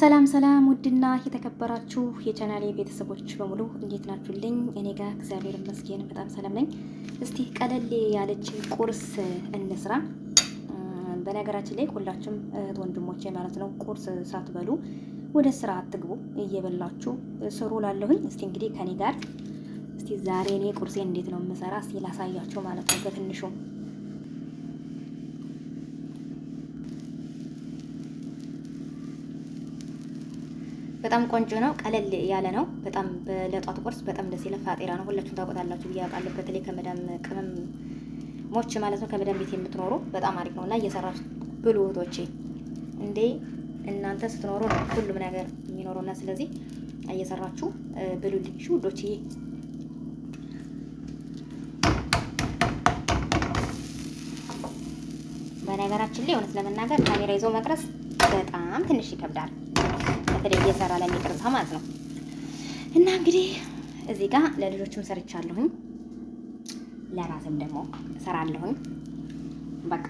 ሰላም ሰላም፣ ውድና የተከበራችሁ የቻናሌ ቤተሰቦች በሙሉ እንዴት ናችሁልኝ? እኔ ጋር እግዚአብሔር ይመስገን በጣም ሰላም ነኝ። እስቲ ቀለል ያለች ቁርስ እንስራ። በነገራችን ላይ ሁላችሁም እህት ወንድሞቼ ማለት ነው ቁርስ ሳትበሉ ወደ ስራ አትግቡ፣ እየበላችሁ ስሩ ላለሁኝ። እስቲ እንግዲህ ከኔ ጋር እስቲ ዛሬ እኔ ቁርሴን እንዴት ነው የምሰራ እስቲ ላሳያችሁ ማለት ነው በትንሹ። በጣም ቆንጆ ነው። ቀለል ያለ ነው። በጣም ለጧት ቁርስ በጣም ደስ ይላል። ፋጢራ ነው። ሁላችሁም ታውቁታላችሁ ብዬ አውቃለሁ። በተለይ ከመዳም ቅመሞች ማለት ነው ከመዳም ቤት የምትኖሩ በጣም አሪፍ ነው እና እየሰራችሁ ብሉ እህቶቼ። እንዴ እናንተ ስትኖሩ ነው ሁሉም ነገር የሚኖረውና ስለዚህ እየሰራችሁ ብሉልኝ እሺ ውዶችዬ። በነገራችን ላይ እውነት ለመናገር ካሜራ ይዞ መቅረጽ በጣም ትንሽ ይከብዳል። በተለይ እየሰራ ለሚቀርጽ ማለት ነው። እና እንግዲህ እዚህ ጋር ለልጆችም ሰርቻለሁኝ ለራስም ደግሞ እሰራለሁኝ። በቃ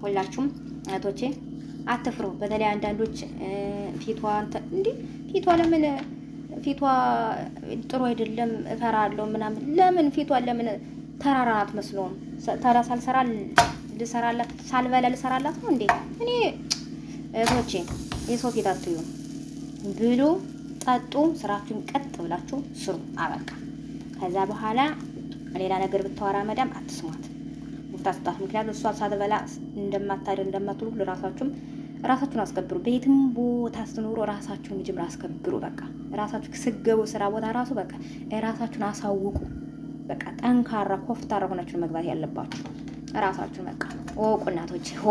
ሁላችሁም እህቶቼ አትፍሩ። በተለይ አንዳንዶች ፊቷ እንዴ ፊቷ ለምን ፊቷ ጥሩ አይደለም እፈራለሁ ምናምን፣ ለምን ፊቷ ለምን ተራራ ናት መስሎም ተራ ሳልሰራ ልሰራላት ሳልበላ ልሰራላት ነው እንዴ? እኔ እህቶቼ የሰው ፊት አትዩ። ብሉ፣ ጠጡ፣ ስራችሁን ቀጥ ብላችሁ ስሩ። አበቃ። ከዛ በኋላ ሌላ ነገር ብታወራ መዳም አትስሟት፣ ታስጣት። ምክንያቱም እሷ ሳትበላ እንደማታደር እንደማትሉ ሁሉ ራሳችሁም ራሳችሁን አስከብሩ። ቤትም ቦታ ስትኖሩ ራሳችሁን መጀመሪያ አስከብሩ። በቃ ራሳችሁ ስገቡ ስራ ቦታ ራሱ በቃ ራሳችሁን አሳውቁ። በቃ ጠንካራ ኮፍታራ ሆናችሁን መግባት ያለባችሁ ራሳችሁን በቃ ወቁ። እናቶች ሆ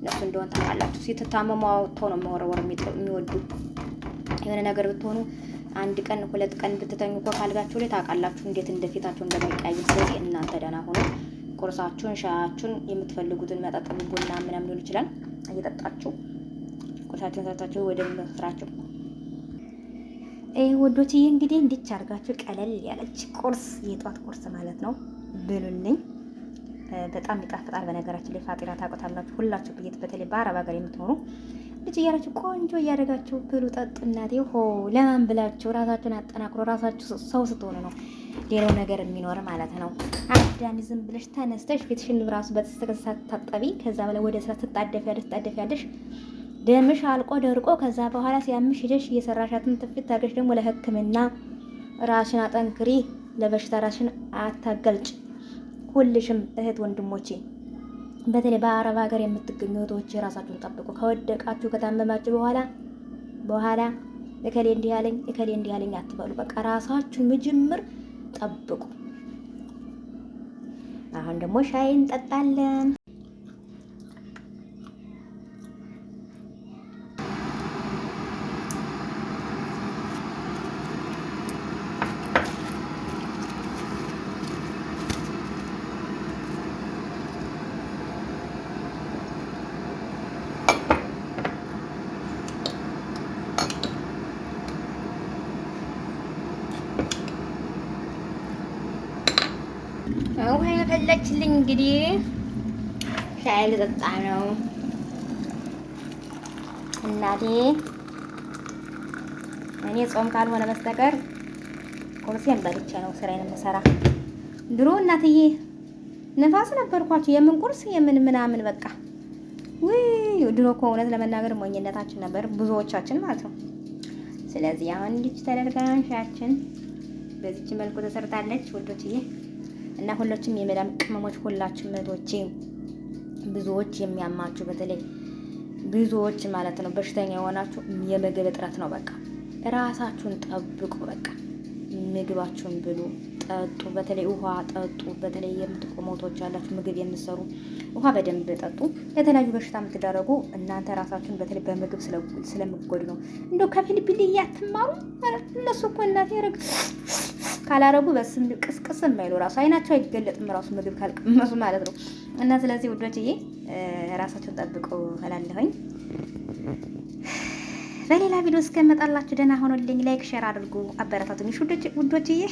እነሱ እንደሆን ታውቃላችሁ። ሲትታመሙ አውጥተው ነው መወርወር የሚወዱ። የሆነ ነገር ብትሆኑ አንድ ቀን ሁለት ቀን ብትተኙ እኮ ካልጋችሁ ላይ ታውቃላችሁ እንዴት እንደፊታችሁ እንደሚቀያየር። ስለዚህ እናንተ ደህና ሆኑ። ቁርሳችሁን፣ ሻያችሁን፣ የምትፈልጉትን መጠጥ ቡና ምናምን ሊሆን ይችላል እየጠጣችሁ ቁርሳችሁን ሰርታችሁ ወደ ስራችሁ። ይህ ወዶችዬ እንግዲህ እንዲች አድርጋችሁ ቀለል ያለች ቁርስ የጧት ቁርስ ማለት ነው ብሉልኝ። በጣም ይጣፍጣል። በነገራችን ላይ ፋጢራ ታውቁታላችሁ ሁላችሁ ብዬት በተለይ በአረብ ሀገር የምትኖሩ ልጅ እያላችሁ ቆንጆ እያደረጋችሁ ብሉ ጠጡ። እናቴ ሆ ለማን ብላችሁ ራሳችሁን አጠናክሮ ራሳችሁ ሰው ስትሆኑ ነው ሌላው ነገር የሚኖር ማለት ነው። አዳሚ ዝም ብለሽ ተነስተሽ ፊትሽን ራሱ በተስተካከለ ታጠቢ፣ ከዛ በላይ ወደ ስራ ትጣደፊያለሽ ትጣደፊያለሽ፣ ደምሽ አልቆ ደርቆ፣ ከዛ በኋላ ሲያምሽ ሂደሽ እየሰራሻትን ትፍት አድርገሽ ደግሞ ለሕክምና ራስሽን አጠንክሪ፣ ለበሽታ ራስሽን አታገልጭ። ሁልሽም እህት ወንድሞቼ በተለይ በአረብ ሀገር የምትገኙ እህቶቼ ራሳችሁን ጠብቁ። ከወደቃችሁ ከታመማችሁ በኋላ በኋላ እከሌ እንዲህ ያለኝ እከሌ እንዲህ ያለኝ አትበሉ። በቃ ራሳችሁን ምጅምር ጠብቁ። አሁን ደግሞ ሻይ እንጠጣለን። ውሃ የፈለችልኝ እንግዲህ ሻይ ልጠጣ ነው እናቴ። እኔ ጾም ካልሆነ በስተቀር ቁርሴን በልቼ ነው ስራዬን የምሰራ። ድሮ እናትዬ ነፋስ ነበርኳቸው። የምን ቁርስ የምን ምናምን በቃ ውይ፣ ድሮ እኮ እውነት ለመናገር ሞኝነታችን ነበር ብዙዎቻችን ማለት ነው። ስለዚህ አሁን ልጅ ተደርጋ ሻያችን በዚች መልኩ ተሰርታለች ውዶችዬ። እና ሁላችሁም የመዳም ቅመሞች ሁላችሁም እህቶቼ ብዙዎች የሚያማችሁ በተለይ ብዙዎች ማለት ነው በሽተኛ የሆናችሁ የምግብ እጥረት ነው። በቃ ራሳችሁን ጠብቁ። በቃ ምግባችሁን ብሉ፣ ጠጡ። በተለይ ውሃ ጠጡ። በተለይ የምትቆሙ እህቶች ያላችሁ ምግብ የምትሰሩ ውሃ በደንብ ጠጡ። ለተለያዩ በሽታ የምትዳረጉ እናንተ ራሳችሁን በተለይ በምግብ ስለምጎዱ ነው። እንደው ከፊሊፒን አትማሩ። እነሱ እኮ እናቴ ረግ ካላረጉ በስም ቅስቅስ የማይሉ ራሱ አይናቸው አይገለጥም ራሱ ምግብ ካልቀመሱ ማለት ነው። እና ስለዚህ ውዶችዬ ራሳችሁን ጠብቁ እላለሁኝ። በሌላ ቪዲዮ እስከመጣላችሁ ደህና ሆኖልኝ። Like share አድርጉ፣ አበረታቱኝ ውዶችዬ።